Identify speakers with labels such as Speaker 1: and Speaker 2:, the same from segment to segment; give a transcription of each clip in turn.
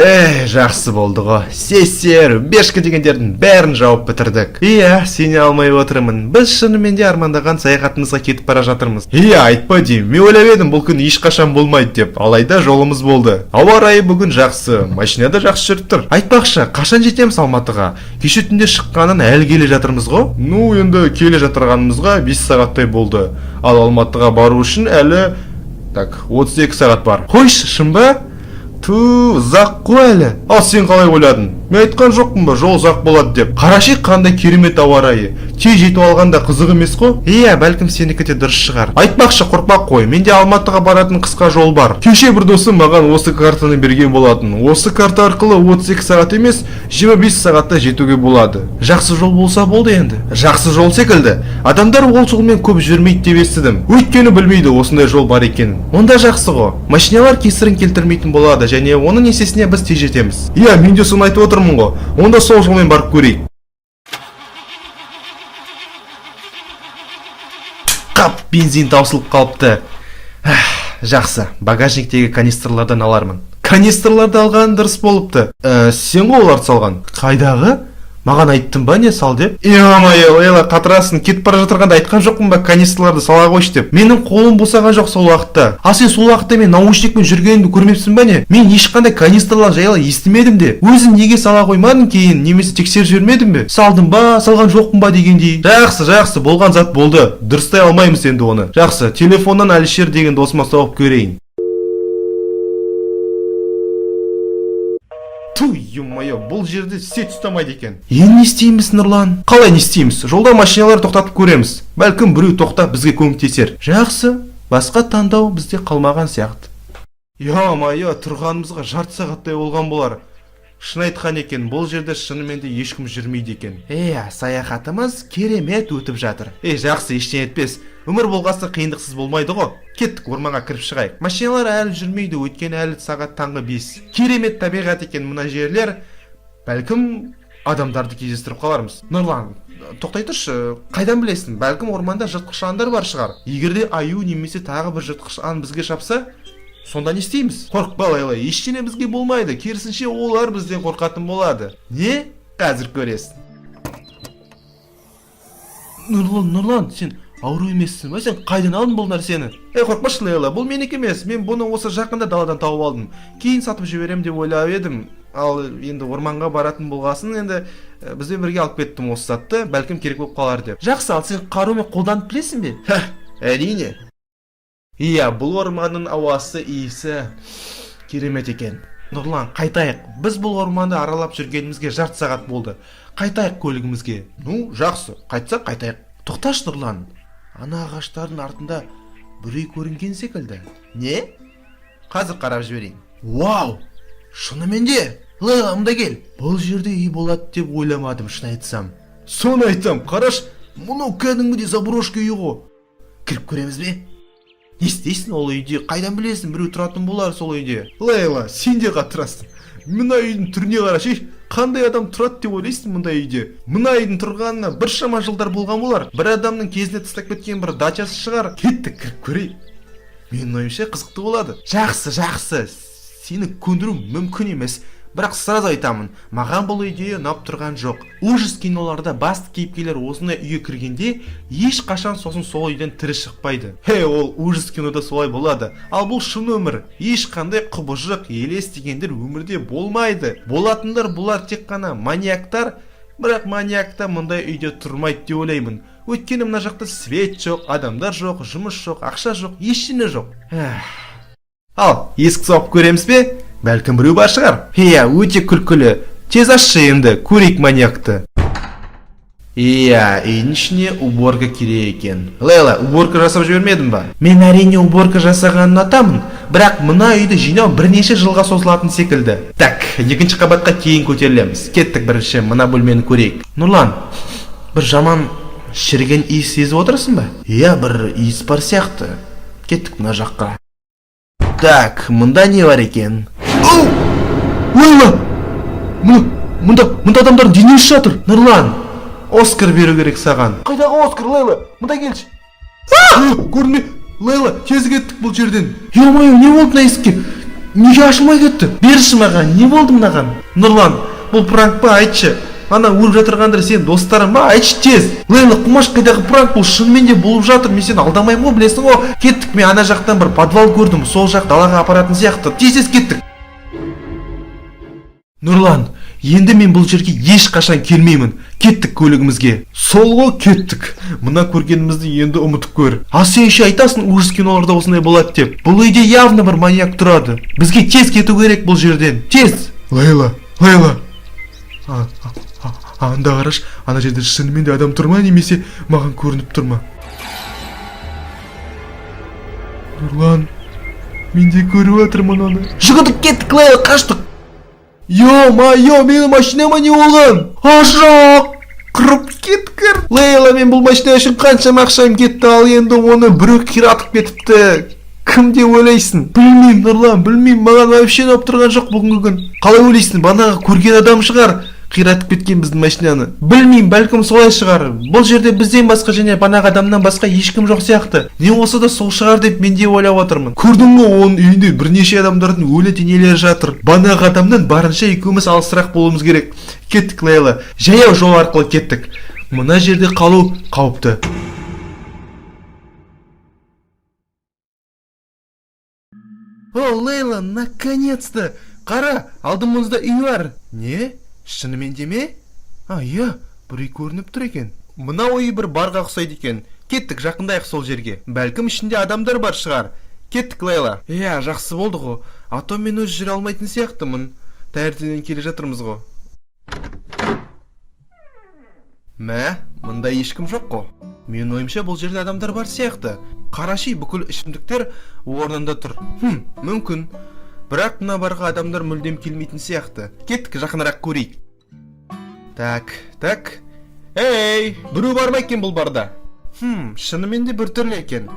Speaker 1: Эй, жақсы болды ғой. Сессия, рубежка дегендердің бәрін жауып бітірдік. Иә, сене алмай отырмын. Біз шынымен де армандаған саяхатымызға кетіп бара жатырмыз. Иә, айтпа деймін. Мен ойлап едім, бұл күн ешқашан болмайды деп. Алайда жолымыз болды. Ауа райы бүгін жақсы, машина да жақсы жүріп тұр. Айтпақшы, қашан жетеміз Алматыға? Кеше түнде шыққаннан әлі келе жатырмыз ғой. Ну, енді келе жатырғанымызға 5 сағаттай болды. Ал Алматыға бару үшін әлі так, 32 сағат бар. Қойшы, шын ба? Ту, ұзақ қой әлі. Ал сен қалай ойладың? Мен айтқан жоқпын ба, жол ұзақ болады деп. Қарашы, қандай керемет ауа райы. Тез жетіп алғанда қызық емес қой? Иә, бәлкім, сенікі де дұрыс шығар. Айтпақшы, қорықпа қой. Менде Алматыға баратын қысқа жол бар. Кеше бір досым маған осы картаны берген болатын. Осы карта арқылы 32 сағат емес, 25 сағатта жетуге болады. Жақсы жол болса болды енді. Жақсы жол секілді. Адамдар ол жолмен көп жүрмейді деп естідім. Өйткені білмейді осындай жол бар екенін. Онда жақсы ғой. Машиналар кесірін келтірмейтін болады және оның есесіне біз тез жетеміз. Иә, мен де соны айтып отырмын ғой. Онда сол жолмен барып көрейік. Қап, бензин таусылып қалыпты. Ах, жақсы, багажниктегі канистрлардан алармын. Канистрларды алған дұрыс болыпты. Сен ғой оларды салған. Қайдағы? Маған айттың ба, не сал деп? Е-мое, Лейла, қатырасың. Кетіп бара жатырғанда айтқан жоқпын ба, канистрларды сала қойшы деп? Менің қолым босаған жоқ сол уақытта. Ал сен сол уақытта мен наушникпен жүргенімді көрмепсің ба, не? Мен ешқандай канистрлар жайлы естімедім де. Өзің неге сала қоймадың кейін, немесе тексеріп жібермедің бе? Салдым ба, салған жоқпын ба дегендей. Жақсы, жақсы, болған зат болды. Дұрыстай алмаймыз енді оны. Жақсы, телефоннан Әлішер деген досыма соғып көрейін. Ту, ё-моё, бұл жерде сеть ұстамайды екен. Енді не істейміз, Нұрлан? Қалай не істейміз? Жолда машиналар тоқтатып көреміз. Бәлкім, біреу тоқтап бізге көмектесер. Жақсы, басқа таңдау бізде қалмаған сияқты. Ё-моё, тұрғанымызға жарты сағаттай болған болар. Шын айтқан екен, бұл жерде шынымен де ешкім жүрмейді екен. Иә, саяхатымыз керемет өтіп жатыр. Ей, жақсы, ештеңе етпес. Өмір болғасын қиындықсыз болмайды ғой. Кеттік, орманға кіріп шығайық. Машиналар әлі жүрмейді, өйткені әлі сағат таңғы 5. Керемет табиғат екен мына жерлер. Бәлкім, адамдарды кездестіріп қалармыз. Нұрлан, тоқтай тұршы, қайдан білесің? Бәлкім, орманда жыртқыш аңдар бар шығар. Егер де аю немесе тағы бір жыртқыш аң бізге шапса, сонда не істейміз? Қорықпа, Лейла, ештеңе бізге болмайды. Керісінше, олар бізден қорқатын болады. Не? Қазір көресің. Нұрлан, Нұрлан, сен ауру емессің ба? Сен қайдан алдың бұл нәрсені? Ей, қорықпашы, Лейла, бұл менікі емес. Мен бұны осы жақында даладан тауып алдым. Кейін сатып жіберем деп ойлап едім. Ал енді орманға баратын болғасын, енді бізбен бірге алып кеттім осы затты, бәлкім, керек болып қалар деп. Жақсы, ал сен қарумен қолданып білесің бе? Ха, әрине. Иә, бұл орманның ауасы, иісі керемет екен. Нұрлан, қайтайық. Біз бұл орманды аралап жүргенімізге жарты сағат болды. Қайтайық көлігімізге. Ну, жақсы, қайтсақ қайтайық. Тоқташы, Нұрлан. Ана ағаштардың артында бір үй көрінген секілді. Не? Қазір қарап жіберейін. Вау! Шынымен де! Лейла, мында кел. Бұл жерде үй болады деп ойламадым, шын айтсам. Соны айтсам, қараш, мынау кәдімгідей заброшка үй ғой. Кіріп көреміз бе? Не істейсің ол үйде? Қайдан білесің, біреу тұратын болар сол үйде. Лейла, сен де қатырасың. Мына үйдің түріне қарашы, ей, қандай адам тұрады деп ойлайсың мұндай үйде? Мына үйдің тұрғанына біршама жылдар болған болар. Бір адамның кезінде тастап кеткен бір дачасы шығар. Кеттік, кіріп көрейік. Менің ойымша, қызықты болады. Жақсы, жақсы. Сені көндіру мүмкін емес. Бірақ сразу айтамын, маған бұл идея ұнап тұрған жоқ. Ужас киноларда басты кейіпкерлер осындай үйге кіргенде ешқашан сосын сол үйден тірі шықпайды. Хей, ол ужас кинода солай болады. Ал бұл шын өмір. Ешқандай құбыжық, елес дегендер өмірде болмайды. Болатындар бұлар тек қана маньяктар, бірақ маньяк та мұндай үйде тұрмайды деп ойлаймын. Өйткені мына жақта свет жоқ, адамдар жоқ, жұмыс жоқ, ақша жоқ, ештеңе жоқ. Эх. Ал, есік соғып көреміз бе? Бәлкім, біреу бар шығар. Иә, өте күлкілі. Тез ашшы енді, көрейік маньякты. Иә, үйдің ішіне уборка керек екен. Лейла, уборка жасап жібермедің ба? Мен, әрине, уборка жасағанын ұнатамын, бірақ мына үйді жинау бірнеше жылға созылатын секілді. Так, екінші қабатқа кейін көтерілеміз. Кеттік, бірінші мына бөлмені көрейік. Нұрлан, бір жаман шіріген иіс сезіп отырсың ба? Иә, бір иіс бар сияқты. Кеттік мына жаққа. Так, мында не бар екен? Оу! Лейла! Мында адамдардың денесі жатыр. Нұрлан, Оскар беру керек саған. Қайдағы Оскар, Лейла? Мында келші. Көрінме. Лейла, тез кеттік бұл жерден. Ё-моё, не болды мына есікке? Неге ашылмай кетті? Берші маған, не болды мынаған? Нұрлан, бұл пранк па, айтшы. Ана өліп жатырғандар сенің достарың ба, айтшы тез. Лейла, қумаш, қайдағы пранк? Бұл шынымен де болып жатыр, мен сені алдамаймын ғой, білесің ғой. Кеттік, мен ана жақтан бір подвал көрдім, сол жақ далаға апаратын сияқты. Тез, тез кеттік. Нұрлан, енді мен бұл жерге ешқашан келмеймін. Кеттік көлігімізге. Сол ғой, кеттік. Мына көргенімізді енді ұмытып көр. Ал сен еще айтасың, ужас киноларда осындай болады деп. Бұл үйде явно бір маньяк тұрады. Бізге тез кету керек бұл жерден. Тез. Лейла, Лейла. Анда қарашы, ана жерде шынымен де адам тұр ма, немесе маған көрініп тұр ма? Нұрлан, мен де көріп жатырмын оны. Жүгірдік, кеттік, Лейла, қаштық. Ё-моё, менің машинама не болған? А, жоқ! Құрып кеткір. Лейла, мен бұл машина үшін қаншама ақшам кетті, ал енді оны біреу қиратып кетіпті. Кім деп ойлайсың? Білмеймін, Нұрлан, білмеймін, маған вообще ұнап тұрған жоқ бүгінгі күн. Қалай ойлайсың, бағанағы көрген адам шығар қиратып кеткен біздің машинаны? Білмеймін, бәлкім, солай шығар. Бұл жерде бізден басқа және бағанағы адамнан басқа ешкім жоқ сияқты. Не болса да сол шығар деп мен де ойлап отырмын. Көрдің ғой, оның үйінде бірнеше адамдардың өлі денелері жатыр. Бағанағы адамнан барынша екеуміз алысырақ болуымыз керек. Кеттік, Лейла, жаяу жол арқылы кеттік. Мына жерде қалу қауіпті. О, Лейла, наконец-то! Қара, алдымызда үй бар. Не? Шынымен де ме? А, иә, бір үй көрініп тұр екен. Мынау үй бір барға ұқсайды екен. Кеттік, жақындайық сол жерге. Бәлкім, ішінде адамдар бар шығар. Кеттік, Лейла. Иә, жақсы болды ғой. А то мен өзі жүре алмайтын сияқтымын. Таңертеңнен келе жатырмыз ғой. Мә, мында ешкім жоқ қой. Менің ойымша, бұл жерде адамдар бар сияқты. Қарашы, бүкіл ішімдіктер орнында тұр. Мүмкін. Бірақ мына барға адамдар мүлдем келмейтін сияқты. Кеттік, жақынырақ көрейік. Так, так. Ей, біреу бар ма екен бұл барда? Шынымен де біртүрлі екен.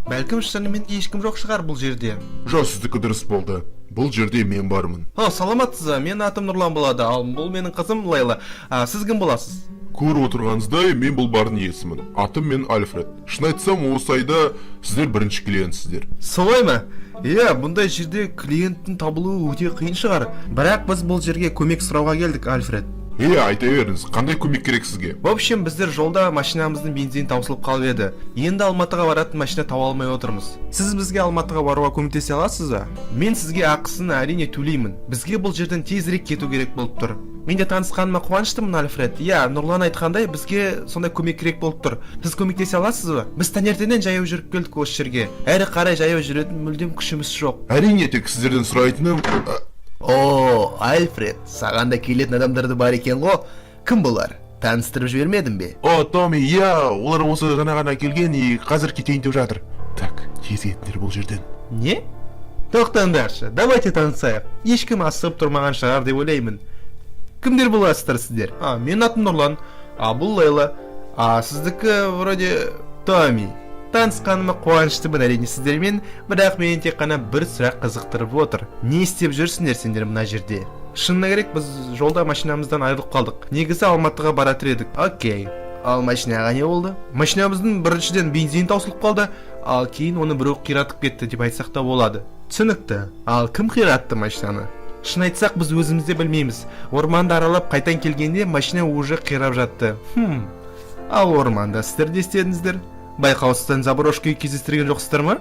Speaker 1: Бәлкім, шынымен де ешкім жоқ шығар бұл жерде.
Speaker 2: Жоқ, сіздікі дұрыс болды. Бұл жерде мен бармын.
Speaker 1: О, саламатсыз ба? Менің атым Нұрлан болады. Ал бұл менің қызым Лейла. А, сіз кім боласыз?
Speaker 2: Көріп отырғаныңыздай, мен бұл бардың иесімін. Атым мен Альфред. Шын айтсам, осы айда сіздер бірінші клиентсіздер.
Speaker 1: Солай ма? Иә, бұндай жерде клиенттің табылуы өте қиын шығар. Бірақ біз бұл жерге көмек сұрауға келдік, Альфред.
Speaker 2: Е, айта беріңіз, қандай көмек керек сізге?
Speaker 1: В общем, біздер жолда машинамыздың бензині таусылып қалып еді. Енді Алматыға баратын машина таба алмай отырмыз. Сіз бізге Алматыға баруға көмектесе аласыз ба? Мен сізге ақысын әрине төлеймін. Бізге бұл жерден тезірек кету керек болып тұр. Мен де танысқаныма қуаныштымын, Альфред. Иә, Нұрлан айтқандай, бізге сондай көмек керек болып тұр. Сіз көмектесе аласыз ба? Біз таңертеңнен жаяу жүріп келдік осы жерге. Әрі қарай жаяу жүретін мүлдем күшіміз жоқ.
Speaker 2: Әрине, тек сіздерден сұрайтыным
Speaker 1: О, Альфред, саған да келетін адамдарды бар екен ғой. Кім бұлар? Таныстырып жібермедің бе?
Speaker 2: О, Томми, иә, олар осы жаңа ғана келген и қазір кетейін деп жатыр. Так, тез кетіңдер бұл жерден.
Speaker 1: Не? Тоқтаңдаршы, давайте танысайық. Ешкім асығып тұрмаған шығар деп ойлаймын. Кімдер боласыздар сіздер? А, менің атым Нұрлан, а бұл Лейла. А сіздікі вроде Томми. Танысқаныма қуаныштымын әрине сіздермен, бірақ мені тек қана бір сұрақ қызықтырып отыр. Не істеп жүрсіңдер сендер мына жерде? Шыны керек, біз жолда машинамыздан айырылып қалдық. Негізі Алматыға баратыр едік. Окей. Ал машинаға не болды? Машинамыздың біріншіден бензин таусылып қалды, ал кейін оны біреу қиратып кетті деп айтсақ та болады. Түсінікті. Ал кім қиратты машинаны? Шын айтсақ, біз өзіміз де білмейміз. Орманды аралап қайтан келгенде машина уже қирап жатты. Ал орманда сіздер не істедіңіздер? Байқаусыздан заброшка үй кездестірген жоқсыздар ма?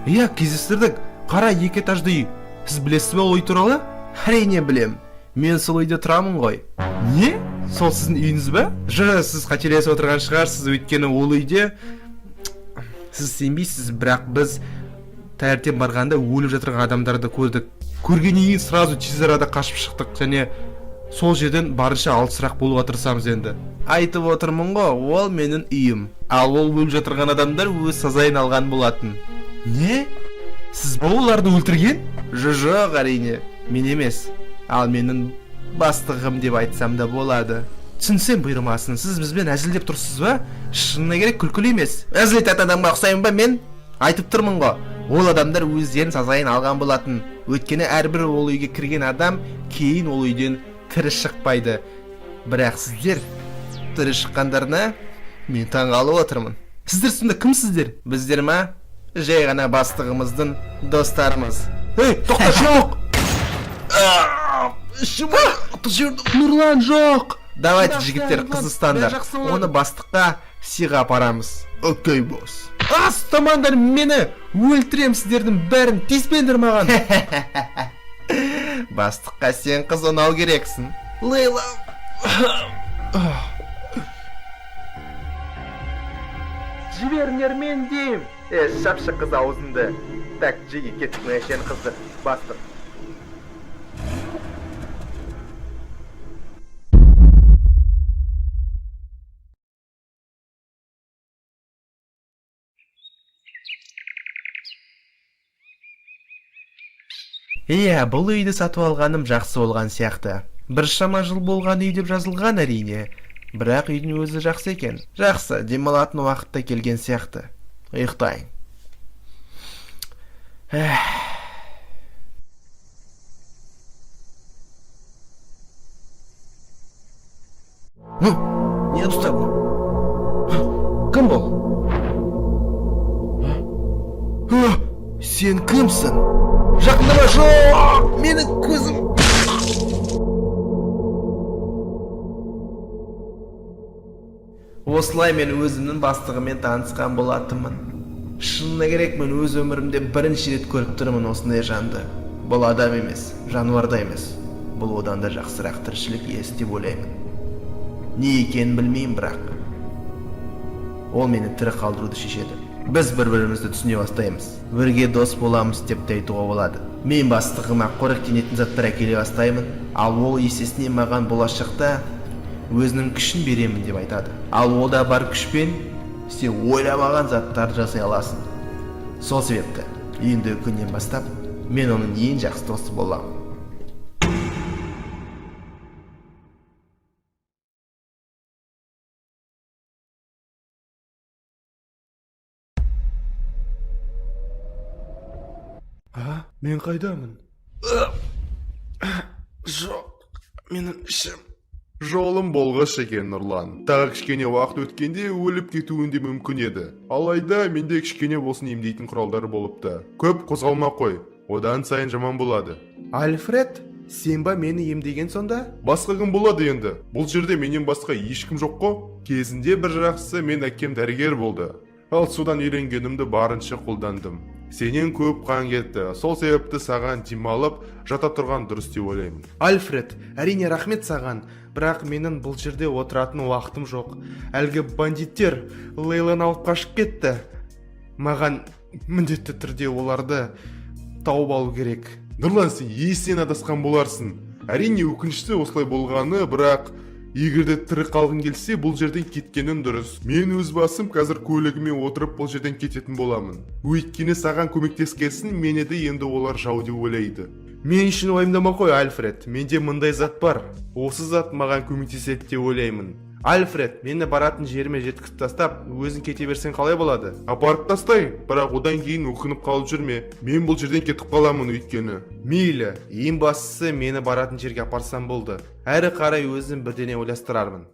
Speaker 1: Иә, кездестірдік. Қара, екі этажды үй. Сіз білесіз бе ол үй туралы? Әрине білем. Мен сол үйде тұрамын ғой. Не? Сол сіздің үйіңіз ба? Жоқ, сіз қателесіп отырған шығарсыз, өйткені ол үйде сіз сенбейсіз, бірақ біз таңертең барғанда өліп жатырған адамдарды көрдік. Көргеннен кейін сразу тез арада қашып шықтық және сол жерден барынша алысырақ болуға тырысамыз енді. Айтып отырмын ғой, ол менің үйім. Ал ол өліп жатырған адамдар өз сазайын алған болатын. Не? Сіз ба оларды өлтірген? Жоқ, әрине, мен емес. Ал менің бастығым деп айтсам да болады. Түсінсем бұйырмасын, сіз бізбен әзілдеп тұрсыз ба? Шыны керек, күлкілі емес. Әзіл айтатын адамға ұқсаймын ба мен? Айтып тұрмын ғой. Ол адамдар өздерінің сазайын алған болатын. Өйткені әрбір ол үйге кірген адам кейін ол үйден тірі шықпайды. Бірақ сіздер тірі шыққандарына мен таңғалып отырмын. Сіздер сонда кімсіздер? Біздер ма? Жай ғана бастығымыздың достарымыз. Ей, тоқта, жоқ! Ішім Нұрлан, жоқ! Давайте, жігіттер, қыз ұстаңдар. Оны бастыққа сыйға апарамыз. Окей, босс. Ұстамаңдар мені! Өлтірем сіздердің бәрін, тиіспеңдер маған! Бастыққа сен қыз ұнау керексің. Лейла. Жіберіңдер мен деймін. Е, шапшы қыз аузыңды. Так, Джиги, кеттік мына сен қызды. Бастық. Иә, бұл үйді сатып алғаным жақсы болған сияқты. Біршама жыл болған үй деп жазылған, әрине. Бірақ үйдің өзі жақсы екен. Жақсы, демалатын уақыт та келген сияқты. Ұйықтайын. Эх. Ну, не ұстап? Кім бұл? А, сен кімсің? Жақындама, жоқ! Менің көзім. Осылай мен өзімнің бастығыммен танысқан болатынмын. Шыны керек, мен өз өмірімде бірінші рет көріп тұрмын осындай жанды. Бұл адам емес, жануар да емес. Бұл одан да жақсырақ тіршілік иесі деп ойлаймын. Не екенін білмеймін, бірақ ол мені тірі қалдыруды шешеді. Біз бір-бірімізді түсіне бастаймыз. Бірге дос боламыз деп те айтуға болады. Мен бастығыма қоректенетін заттар әкеле бастаймын, ал ол есесіне маған болашақта өзінің күшін беремін деп айтады. Ал онда бар күшпен сен ойламаған заттарды жасай аласың. Сол себепті енді күннен бастап мен оның ең жақсы досы боламын.
Speaker 3: А, мен қайдамын? Жоқ, менің ішім.
Speaker 2: Жолым болғыш екен, Нұрлан. Тағы кішкене уақыт өткенде өліп кетуің де мүмкін еді. Алайда менде кішкене болсын емдейтін құралдар болыпты. Көп қозғалма қой, одан сайын жаман болады.
Speaker 3: Альфред, сен ба мені емдеген сонда?
Speaker 2: Басқа кім болады енді? Бұл жерде менен басқа ешкім жоқ қой. Кезінде бір жақсысы, мен әкем дәрігер болды. Ал содан үйренгенімді барынша қолдандым. Сенен көп қан кетті. Сол себепті саған демалып жата тұрған дұрыс деп ойлаймын.
Speaker 3: Альфред, әрине, рахмет саған, бірақ менің бұл жерде отыратын уақытым жоқ. Әлгі бандиттер Лейланы алып қашып кетті. Маған міндетті түрде оларды тауып алу керек.
Speaker 2: Нұрлан, сен есінен адасқан боларсың. Әрине, өкінішті осылай болғаны, бірақ егер де тірі қалғың келсе, бұл жерден кеткенің дұрыс. Мен өз басым қазір көлігіме отырып бұл жерден кететін боламын. Өйткені саған көмектескесін, мені де енді олар жау деп ойлайды.
Speaker 3: Мен үшін уайымдама қой, Альфред. Менде мындай зат бар. Осы зат маған көмектеседі деп ойлаймын. Альфред, мені баратын жеріме жеткізіп тастап, өзің кете берсең қалай болады?
Speaker 2: Апарып тастайын, бірақ одан кейін өкініп қалып жүрме. Мен бұл жерден кетіп қаламын өйткені.
Speaker 3: Мейлі, ең бастысы мені баратын жерге апарсам болды. Әрі қарай өзім бірдеңе ойластырармын.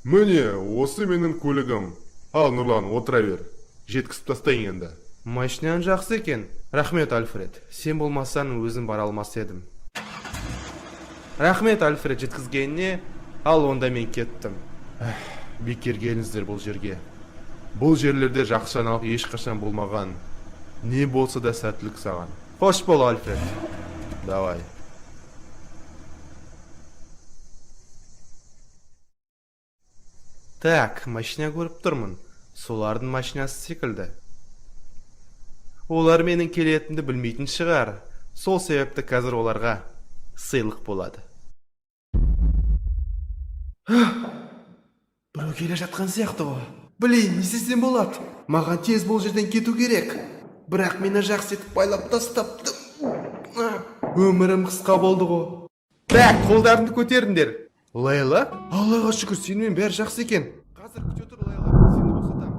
Speaker 2: Міне, осы менің көлігім. Ал, Нұрлан, отыра бер. Жеткізіп тастайын енді.
Speaker 3: Машинаң жақсы екен. Рахмет, Альфред. Сен болмасаң, өзім бара алмас едім. Рахмет, Альфред, жеткізгеніне. Ал онда мен кеттім.
Speaker 2: Бекер келдіңіздер бұл жерге. Бұл жерлерде жақсы жаңалық ешқашан болмаған. Не болса да, сәттілік саған.
Speaker 3: Қош бол, Альфред.
Speaker 2: Давай.
Speaker 3: Так, машина көріп тұрмын. Солардың машинасы секілді. Олар менің келетінімді білмейтін шығар. Сол себепті қазір оларға сыйлық болады. Біреу келе жатқан сияқты ғой. Блин, не істесем болады? Маған тез бұл жерден кету керек. Бірақ мені жақсы етіп байлап тастапты. Өмірім қысқа болды ғой. Так, қолдарыңды көтеріңдер. Лейла? Аллаға шүкір, сенімен бәрі жақсы екен. Қазір күте тұр, Лейла, сені босатамын.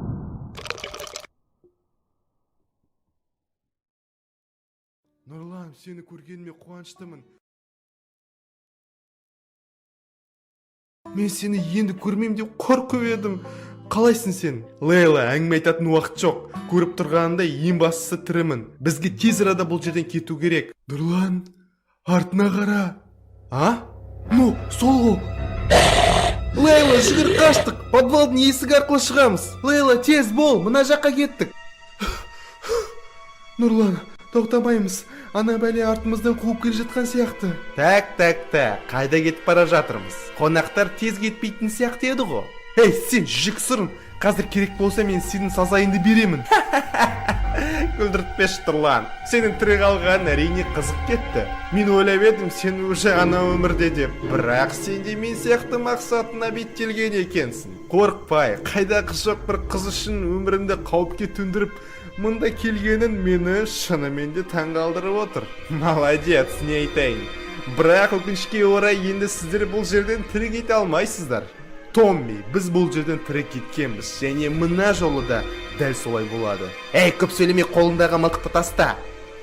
Speaker 3: Нұрлан, сені көргеніме қуаныштымын. Мен сені енді көрмеймін деп қорқып едім. Қалайсың сен? Лейла, әңгіме айтатын уақыт жоқ. Көріп тұрғанындай, ең бастысы тірімін. Бізге тез арада бұл жерден кету керек. Нұрлан, артына қара. А? Ну, сол ғой. Лейла, жүгір, қаштық. Подвалдың есігі арқылы шығамыз. Лейла, тез бол, мына жаққа кеттік. Нұрлан, тоқтамаймыз. Ана бәле артымыздан қуып келе жатқан сияқты. Так, так, так. Қайда кетіп бара жатырмыз? Қонақтар тез кетпейтін сияқты еді ғой. Ей, сен жексұрын. Қазір керек болса, мен сенің сазайыңды беремін. Күлдіртпеші, Нұрлан. Сенің тірі қалғаның әрине қызық кетті. Мен ойлап едім, сен уже ана өмірде деп. Бірақ сен де мен сияқты мақсатына беттелген екенсің. Қорықпай, қайдағы жоқ бір қыз үшін өмірімді қауіпке төндіріп, мұнда келгенін мені шынымен де таңғалдырып отыр. Молодец, не айтайын. Бірақ өкінішке орай, енді сіздер бұл жерден тірі кете алмайсыздар. Томми, біз бұл жерден тірі кеткенбіз және мына жолы да дәл солай болады. Ей, көп сөйлемей, қолыңдағы мылтықты таста.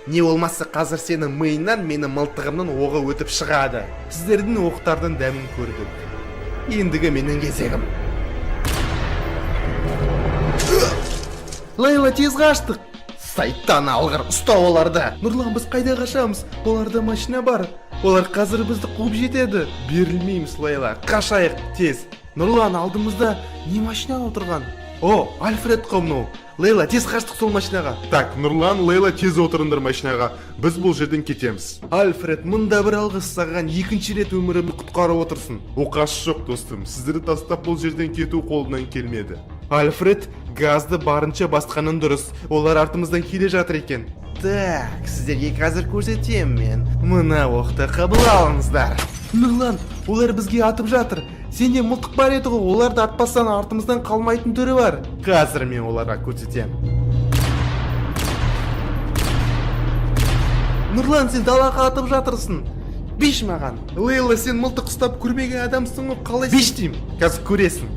Speaker 3: Не болмаса қазір сенің миыңнан менің мылтығымның оғы өтіп шығады. Сіздердің оқтардың дәмін көрдік. Ендігі менің кезегім. Лейла, тез қаштық. Сайтан алғыр, ұста оларды. Нұрлан, біз қайда қашамыз? Оларда машина бар. Олар қазір бізді қуып жетеді. Берілмейміз, Лейла. Қашайық, тез. Нұрлан, алдымызда не машина отырған? О, Альфред қой мынау. Лейла, тез қаштық сол машинаға.
Speaker 2: Так, Нұрлан, Лейла, тез отырыңдар машинаға. Біз бұл жерден кетеміз.
Speaker 3: Альфред, мында бір алғыс саған, екінші рет өмірімді құтқарып отырсың.
Speaker 2: Оқасы жоқ, достым. Сіздерді тастап бұл жерден кету қолымнан келмеді.
Speaker 3: Альфред, газды барынша басқаның дұрыс. Олар артымыздан келе жатыр екен. Так, сіздерге қазір көрсетемін мен. Мына оқты қабыл алыңыздар. Нұрлан, олар бізге атып жатыр. Сенде мылтық бар еді ғой, оларды атпасаң, артымыздан қалмайтын түрі бар. Қазір мен оларға көрсетемін. Нұрлан, сен далаға атып жатырсың. Биш маған. Лейла, сен мылтық ұстап көрмеген адамсың ғой, қалай? Биш деймін. Қазір көресің.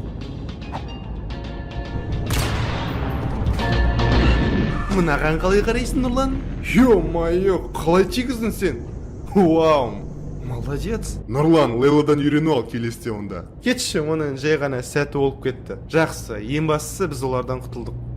Speaker 3: Мынаған қалай қарайсың, Нұрлан? Ё-моё, қалай тигіздің сен? Вау, молодец.
Speaker 2: Нұрлан, Лейладан үйрену ал келесте онда.
Speaker 3: Кетші, оның жай ғана сәті болып кетті. Жақсы, ең бастысы, біз олардан құтылдық.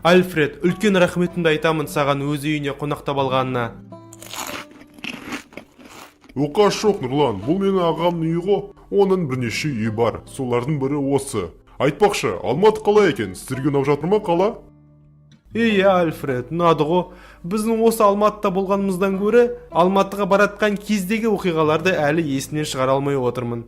Speaker 3: Альфред, үлкен рахметімді айтамын саған өз үйіне қонақтап алғанына.
Speaker 2: Оқасы жоқ, Нұрлан. Бұл менің ағамның үйі ғой. Оның бірнеше үйі бар. Солардың бірі осы. Айтпақшы, Алматы қалай екен? Сіздерге ұнап жатыр ма қала?
Speaker 3: Иә, Альфред, ұнады ғой. Біздің осы Алматыда болғанымыздан гөрі, Алматыға баратқан кездегі оқиғаларды әлі есімнен шығара алмай отырмын.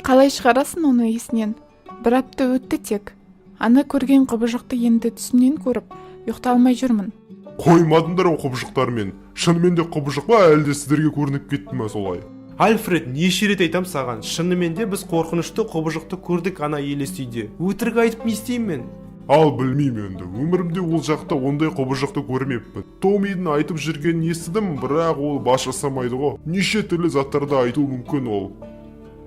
Speaker 4: Қалай шығарасың оны есінен? Бір апта өтті тек. Ана көрген құбыжықты енді түсімнен көріп, ұйықтай алмай жүрмін.
Speaker 2: Қоймадыңдар ғой құбыжықтармен. Шынымен де құбыжық па, әлде сіздерге көрініп кетті ме солай?
Speaker 3: Альфред, неше рет айтам саған, шынымен де біз қорқынышты құбыжықты көрдік ана елес үйде. Өтірік айтып не істеймін мен?
Speaker 2: Ал білмеймін енді, өмірімде ол жақта ондай құбыжықты көрмеппін. Томидің айтып жүргенін естідім, бірақ ол бас жасамайды ғой. Неше түрлі заттарды айтуы мүмкін ол.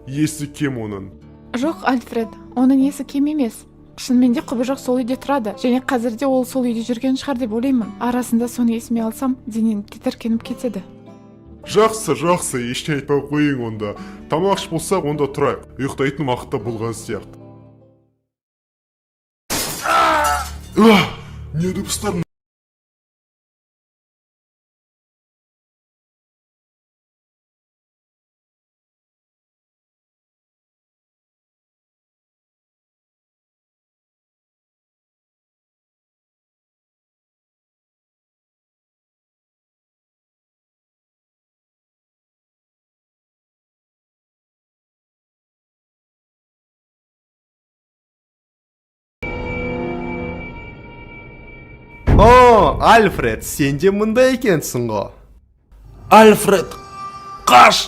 Speaker 2: Есі кем оның.
Speaker 4: Жоқ, Альфред, оның есі кем емес. Шынымен де құбыжық сол үйде тұрады және қазірде ол сол үйде жүрген шығар деп ойлаймын. Арасында соны есіме алсам, денем тітіркеніп кетеді.
Speaker 2: Жақсы, жақсы, ештеңе айтпай ақ қояйын онда. Тамақ ішіп болсақ, онда тұрайық. Ұйықтайтын уақыт та болған сияқты. Ah! Не дыбыстар?
Speaker 3: О, Альфред, сен де мұнда екенсің ғой.
Speaker 1: Альфред, қаш!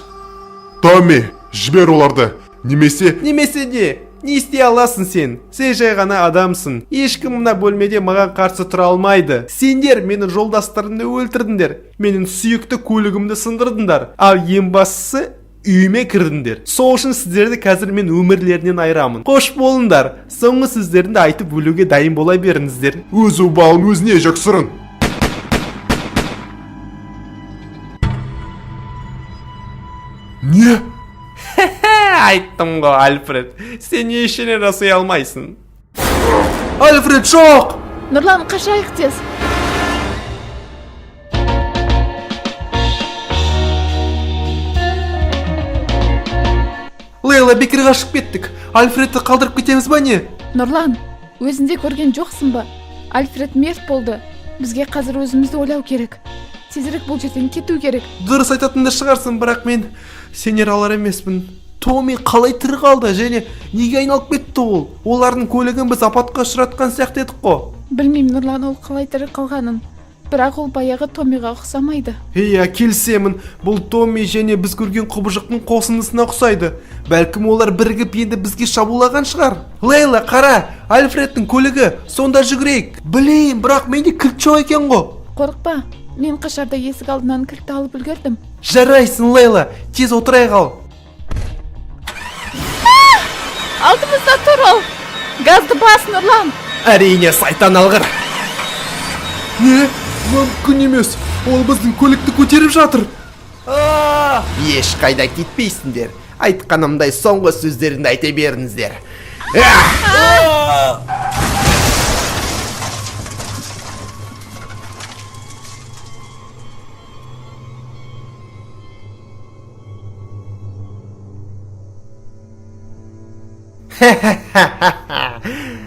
Speaker 2: Томми, жібер оларды. Немесе
Speaker 3: Немесе не? Не істей аласың сен? Сен жай ғана адамсың. Ешкім мына бөлмеде маған қарсы тұра алмайды. Сендер менің жолдастарымды өлтірдіңдер. Менің сүйікті көлігімді сындырдыңдар. Ал ең бастысы, үйіме кірдіңдер. Сол үшін сіздерді қазір мен өмірлерінен айырамын. Қош болыңдар. Соңғы сөздерімді айтып өлуге дайын бола беріңіздер.
Speaker 2: Өз обалын өзіне жексұрын. Не?
Speaker 3: Айттым ғой, Альфред. Сен ештеңе жасай алмайсың. Альфред, жоқ!
Speaker 4: Нұрлан, қашайық тез.
Speaker 3: Лейла, бекер қашып кеттік. Альфредті қалдырып кетеміз ба не?
Speaker 4: Нұрлан, өзінде көрген жоқсың ба? Альфред мерт болды. Бізге қазір өзімізді ойлау керек. Тезірек бұл жерден кету керек.
Speaker 3: Дұрыс айтатын да шығарсың, бірақ мен сенер алар емеспін. Томми қалай тірі қалды және неге айналып кетті ол? Олардың көлігін біз апатқа ұшыратқан сияқты едік қой.
Speaker 4: Білмеймін, Нұрлан, ол қалай тірі қалғанын. Бірақ ол баяғы Томмиға ұқсамайды.
Speaker 3: Иә, келісемін. Бұл Томми және біз көрген құбыжықтың қосындысына ұқсайды. Бәлкім, олар бірігіп енді бізге шабуылдаған шығар. Лейла, қара, Альфредтің көлігі. Сонда жүгірейік. Блин, бірақ менде кілт жоқ екен ғой.
Speaker 4: Қорықпа, мен қашарда есік алдынан кілтті алып үлгердім.
Speaker 3: Жарайсың, Лейла, тез отырай қал.
Speaker 4: Алдымызда тұр ол. Газды бас, Нұрлан.
Speaker 3: Әрине, сайтан алғыр.
Speaker 2: Не? Мүмкін емес. Ол біздің көлікті көтеріп жатыр.
Speaker 3: Ешқайда кетпейсіңдер. Айтқанымдай соңғы сөздеріңді айта беріңіздер.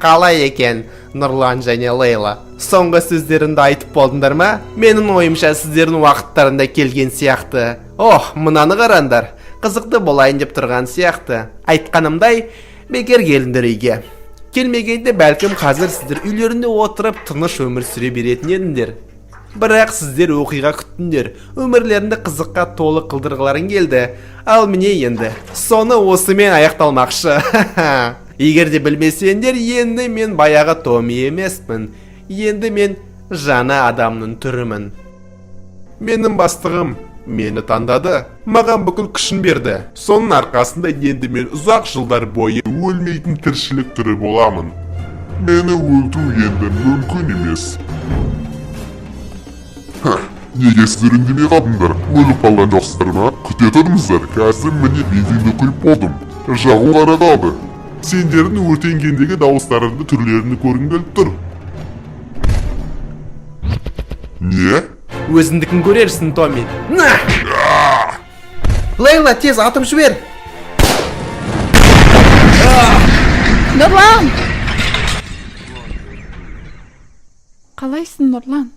Speaker 3: Қалай екен, Нұрлан және Лейла? Соңғы сөздеріңді айтып болдыңдар ма? Менің ойымша, сіздердің уақыттарында келген сияқты. Ох, мынаны қараңдар. Қызықты болайын деп тұрған сияқты. Айтқанымдай, бекер келдіңдер үйге. Келмегенде бәлкім қазір сіздер үйлерінде отырып тыныш өмір сүре беретін едіңдер. Бірақ сіздер оқиға күттіңдер. Өмірлеріңді қызыққа толы қылдырғыларың келді. Ал міне енді соны осымен аяқталмақшы. Егер де білмесеңдер, енді мен баяғы Томми емеспін. Енді мен жаңа адамның түрімін.
Speaker 2: Менің бастығым мені таңдады. Маған бүкіл күшін берді. Соның арқасында енді мен ұзақ жылдар бойы өлмейтін тіршілік түрі боламын. Мені өлтіру енді мүмкін емес. Ха, неге сіздер үндемей қалдыңдар? Өліп қалған жоқсыздар ма? Күте тұрыңыздар, қазір міне бензинді құйып болдым. Жағу ғана қалды. Сендердің өртенгендегі дауыстарыңды, түрлеріңді көргім келіп тұр. Не?
Speaker 3: Өзіңдікін көрерсің, Томми. На! Лейла, тез атып жібер.
Speaker 4: Нұрлан! Қалайсың, Нұрлан?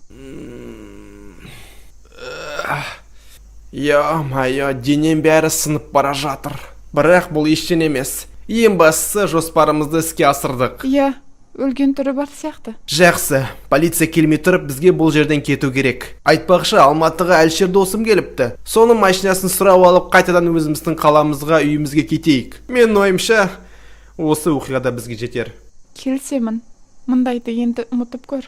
Speaker 3: Ё-моё, денем бәрі сынып бара жатыр. Бірақ бұл ештеңе емес. Ең бастысы, жоспарымызды іске асырдық.
Speaker 4: Иә, өлген түрі бар сияқты.
Speaker 3: Жақсы, полиция келмей тұрып бізге бұл жерден кету керек. Айтпақшы, Алматыға Әлішер досым келіпті. Соның машинасын сұрап алып, қайтадан өзіміздің қаламызға, үйімізге кетейік. Менің ойымша, осы оқиғада бізге жетер.
Speaker 4: Келісемін. Мұндайды енді ұмытып көр.